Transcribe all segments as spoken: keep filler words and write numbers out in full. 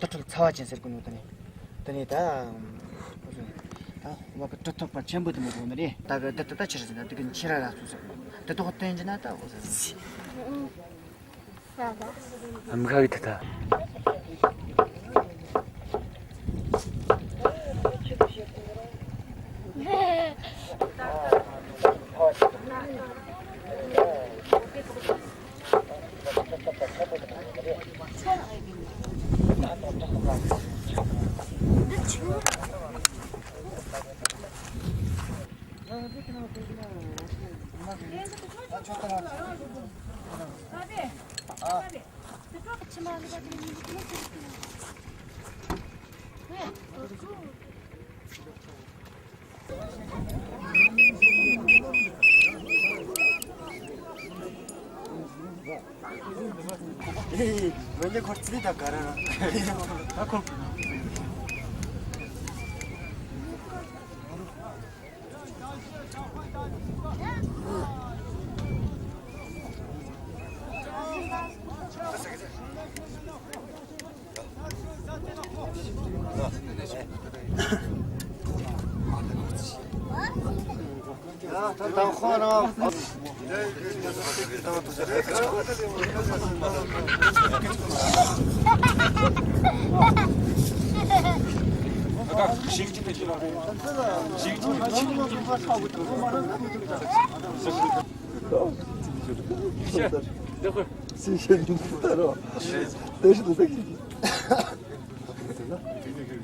དུར་ཁྲོད་ཚ་བ་ཅན་ཟེར་གོ་ནོ་དེ་ནི། དེ་ནི་ད། ཨོ་ཟེར། ད་ང་གི་གྲུབ་ཐོབ་པ་ཆེན་པོ་དེ་མོ་དེ་མོ་ནི་རེད། ད་གི་འདི་ད་ད་ཆི་རེད་ཟེར་ན་འདི་གི་ཁྱི་ར་ར་སོ་ཟེར་གོ་ནོ། དེ་དོག་བསྟན་གྱི་ན་ད་ཨོ་ཟེར། ཨམ་ཁ་གི་ད་ད། ཨེ། ཝེ་ལེ་ཁོར་ཚི་ད་ག་ར་ར། ད་ཁོ།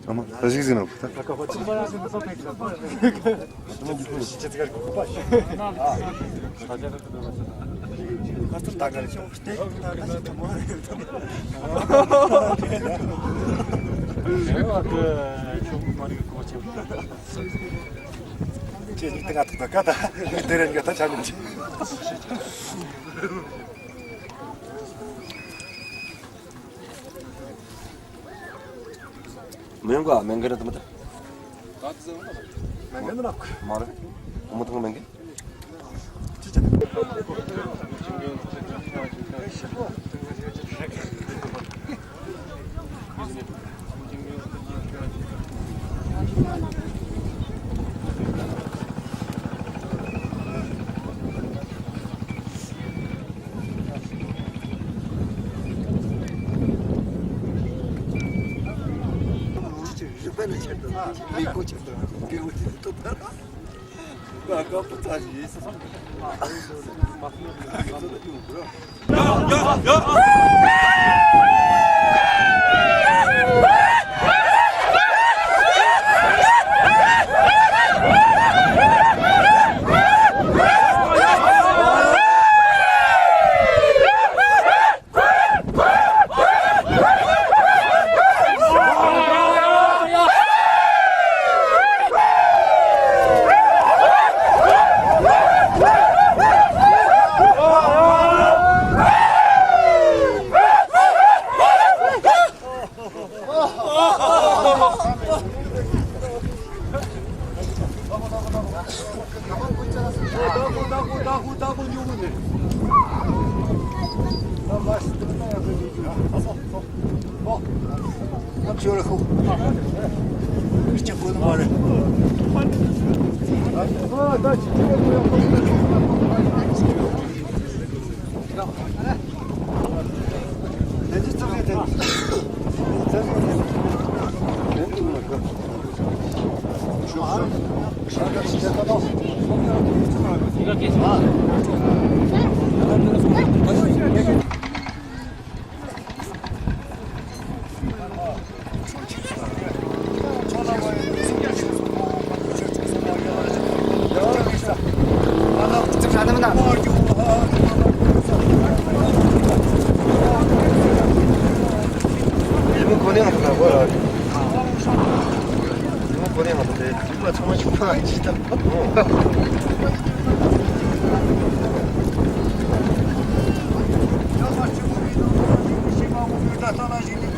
ཨ་མ་ད་ཞིག་ཟིན་ནོ། མེང་ག་མེང་ག་ར་དམ་ད། མེང་ག་ནག་མ་རེད། ཨོ་མོ་ཐང་མེང་ག།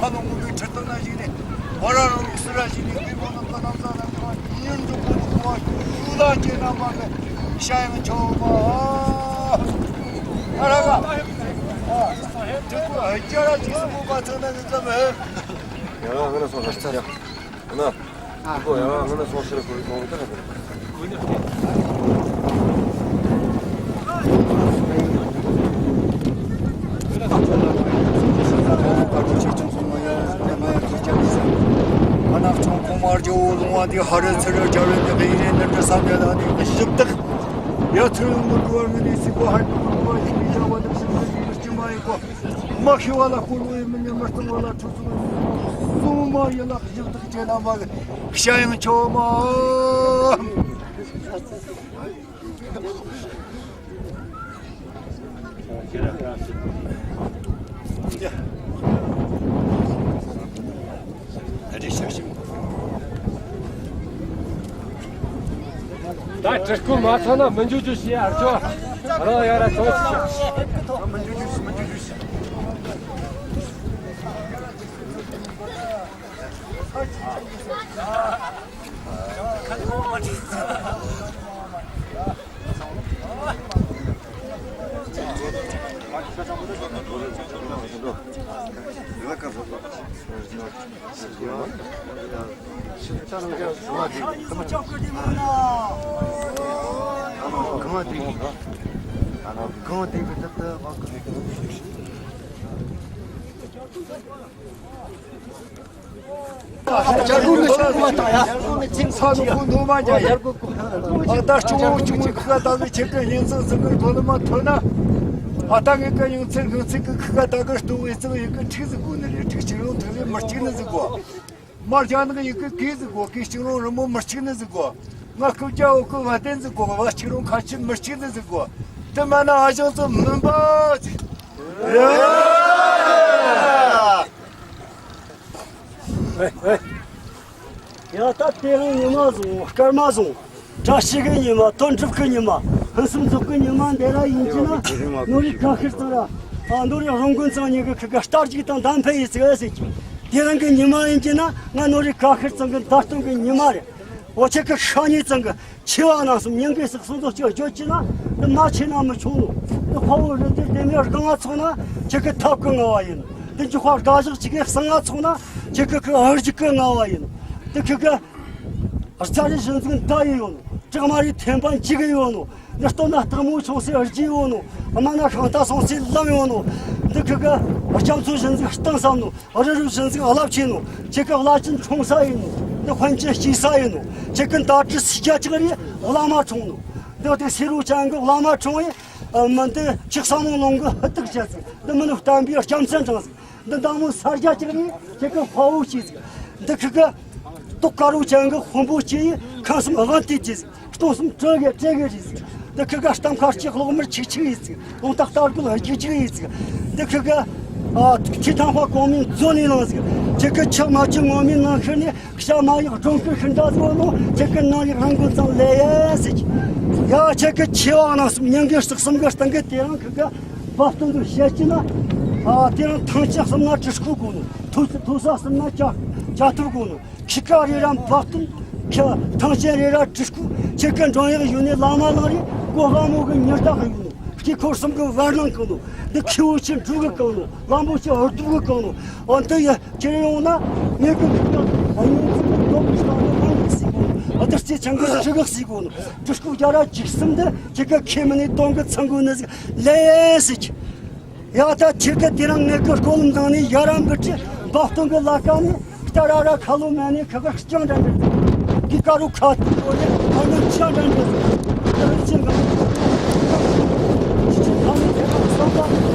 ཁ་ལོ་ངོ་མའི་ཁྲི་སྟེང་ན་བཞུགས་ནས། ང་རང་རང་ལུགས་སྲོལ་ར་བཞུགས་ནས། དེ་མོ་ནང་ཁ་ནང་ས་ནང་ཁ་ཉིན་འགྲོ་པོ་ནང་ཁ་ཡུལ་ལ་སྐྱེས་ན་མ་གི་ཤ་ཡང་ཆོག་པ། ཨ་ར་ག་ཨ་དེ་ཁོ་ཧ་ཅང་ར་ཅིག་སྲིན་པོ་པ་ཚང་ན་ནི་ཙམ་ཧེ། ཡང་ང་ན་སོང་ཤར་ཡ། ང་ན། ཨ། ཁོ་ཡང་ང་ན་སོང་ཤར་ཁོ་ཁོང་ད་ག་དེ། མ་ཤི་བ་ལ་བསྐོར་བའི་མི་ཉམས། མ་བཏང་བ་ལ་ཁྲོ་ཚུགས་པའི་མི་སྲུང་མ་ཡིན་ལ་གཞི་བདག་ཅན་མ་ཤ་ཡང་ཆོ་མ། ད་དྲི་སྐུལ་མ་ཚང་ན་མི་འཇུ་རྒྱུ་ཞེས་ཨར་ཆོ་རང་ཡ་ར་ཚོ་ཞིག་མར་རྒྱ་ནག་ཡི་གེ་གི་ཟིག་གོ། གི་ཤིང་རོང་རི་མོ་མི་གཅིག་ནི་ཟིག་གོ། ང་སྐུ་བཅར་འོ་སྐུ་བ་དན་ཟིག་གོ། བ་གཅིག་རོང་ཁ་ཆེ་མི་གཅིག་ནི་ཟིག་གོ། དེ་མ་ན་ཨ་ཞང་ཚོ་མིན་པ་ཟིག་ཡ་ད་དེ་རིང་ཉི་མ་བཟང་སྐར་མ་བཟང་། བཀྲ་ཤིས་ཀྱི་ཉི་མ། དོན་གྲུབ་ཀྱི་ཉི་མ། ཕུན་སུམ་ཚོགས་ཀྱི་ཉི་མ་འདི་ར་ཡིན་གྱི་ན། ནོར་རིགས་ཁ་ཤས་ཙང་ར། ཨ་ནོར་རིགས་རོང་དགོན་ཚང་གཉིས་ཀྱི་ཁུ་ག་རྟ་རྒྱུག་དང་འདམ་འཕེན་ཡིན་ཟིག་ཨེ་ཟེར་གྱི། དེ་རིང་གི་ཉི་མ་ཡིན་གྱི་ན་ང་ནོར་རིགས་ཁ་ཤས་ཙང་གི་མདའ་སྟོང་གི་ཉི་མ་རེད། འོ་ཁྱེད་ཀྱི་ཤ་ཉེ་ཙང་གི་ཆེ་བ་རྣམ་གསུམ་སྙིང་གི་སྲོག་གསུམ་དུ་སྐྱོ་བརྗོད་ཀྱི་ན། འདི་མ་ཆེ་ན་མི་ཆུང་ནོ། འདི་དཔའ་བོ་རི་དེ་དེ་མའི་རྐང་ང་ཚོགས་ན་ཁྱེད་ཀྱི་ཐབས་ཀྱི་ངལ་བ་ཡིན། འདི་འཇུག་པ་དགའ་ཞག་ཅིག་གི་གསང་ང་ཚོགས་ན་ཁྱེད་ཀྱི་ཁུ་ཨར་ཇི་ཀྱི་ངལ་བ་ཡིན། འདི་ཁུ་གི་རྩ་རི་གཞི་འཛིན་ད་ཡི་ཡོད་ནོ། བྲག་དམར་རི་ཐེམ་པ་འཇིག་གི་ཡོད་ནོ། འདི་སྟོད་ན་སྟག་མོ་ཆུང་སའི་རྗེ་ཡོད་ནོ། དམའ་ན་ཤིང་རྟ་སོང་སའི་ལམ་ཡོད་ནོ། འདི་ཁུ་གི་རྒྱ་མཚོ་གཞི་འཛིན་གཏིང་ཟབ་ནོ། རི་རབ་གཞི་འཛིན་རླབས་ཆེ་ནོ། ཁྱེད་ཀྱི་བླ་ཆེན་འཁྲུངས་ས་ཡིན་ནོ། འདི་དཔོན་ཆེན་སྐྱེས་ས་ཡིན་ནོ། ཁྱེད་ཀྱི་མདའ་གྲི་སུས་རྒྱ་ཅིག་རེད། བླ་མ་འཁྲུངས་ནོ། འདི་དེ་སེ་རུ་ཅན་གྱི་བླ་མ་འཁྲུངས་ཡིན། མི་འདི་ཆིག་ས་མོ་ལུང་གི་ཧུ་ཏག་བྱས་ཟིག། འདི་མི་ནི་བསྟན་པའི་རྒྱལ་མཚན་དྲངས་ཟིག། འདི་མདའ་མོ་ས་རྒྱ་ཅིག་རེད། ཁྱེད་ཀྱི་དཔའ་བོ་སྐྱེས་ཟིག། འདི་ཁུ་གི་ཏོག་དཀར་རུ་ཅན་གྱི་དཔོན་པོ་སྐྱེས་ཡིན། ཁམས་གསུམ་དབང་དུ་བྱས་ཟིག། སྟོང་གསུམ་གྲོལ་གི་གྲོལ་གི་རེད་ཟིག། འདི་ཁུ་ག་གཏམ་ཁ་ལྕེ་གློག་དམར་ཆིག་ཆིག་ཡིན་ཟིག། རླུང་རྟ་རྟ་རྒོད་རྒྱུག་རྒྱུག་ཡིན་ཟིག། འདི་ཁུ་ག་ཨ་ཐིག་ཐང་ཁ་གོང་མའི་མཛོ་ནས་ལངས་ཟིག། ཁྱེད་ཀྱི་ཆག་མ་ཆུ་ངོ་མའི་ནང་ཤར་ནས་ཤ་མ་ཡག་སྒྲོང་སྐུར་ཤིན་འདྲ་ཟིག་ནོ། ཁྱེད་ཀྱི་ནང་ཡག་རང་འགུལ་ཙམ་ལས་ཡས་ཟིག། ཡ་ཁྱེད་ཀྱི་ཆེ་བ་རྣམ་གསུམ་སྙིང་གི་སྲོག་གསུམ་གི་སྟེང་གི་དེ་རིང་ཁུ་ག་བབ་སྟོན་དུ་བཤད་ཀྱི་ན། ཨ་དེ་རིང་ཐང་ཆེན་གསུམ་ན་དྲི་སྐུ་དགོས་ནོ། མཐོ་མཐོ་ས་གསུམ་ན་བྱ་བྱ་ཐུར་དགོས་ནོ། ཁྱི་ཁ་རེ་ར་འབབ་སྟོན། ཁྱི་ཐང་ཆེན་རེ་ར་དྲི་སྐུ། ཁྱེད་ཀྱི་འགྲོ་ཡག་ཡུལ་ནས་བླ་མ་ལང་རེ་གོ་ལྷ་མོ་གི་ཉི་ཟླ་གཡུག་ནོ། དཀྱིལ་འཁོར་གསུམ་གི་བར་སྣང་གང་ནོ། འདི་ཁྱི་བོ་ཆེ་འབྲུག་གི་གང་ནོ། ལྷ་མོ་ཆེ་འུར་སྡུག་གི་གང་ནོ། འོ་འདི་ཡ་ཁྱེར་ཡོང་ན་ངེད་ཀྱི་འདི་ག་ཨ་ཡོང་ཚིག་གི་སྟོབས་ཀྱི་སྟེང་ནས་ལྷང་གི་སྲིད་གོ་ནོ། བདུད་རྩི་ཆང་གི་དྲི་གི་སྲིད་གོ་ནོ། དྲི་སྐུ་རྒྱ་ར་འཇིགས་གསུམ་འདི་ཁྱེད་ཀྱི་ཁྱེད་མི་ནས་སྟོན་གི་ཚང་གོ་ནི་ཟིག་ལས་སྲིད། ཡ་ད་ཁྱེད་ཀྱི་དེ་རིང་ངེད་ཀྱི་སྐོར་ལམ་ནང་ནས་ཡ་ར་འབུད་ཀྱི་འབབ་སྟོན་གྱི་ལ་ཀ་ནས་རྟ་ར་ར་ཁ་ལོ་མ་ནས་ཁ་ཁ་རྐྱང་འདྲ་འདྲ་ཟིག། གི་ཀ་རུ་ཁ་ཐུག་གོ་ནས་ཨ་ནི་རྐྱང་འདྲ་འདྲ་ཟིག། ད་རིན་ཆེན་གང་ཁྱི་ཁྱི་ཁ་ནས་དེ་རིང་བསམ་པ་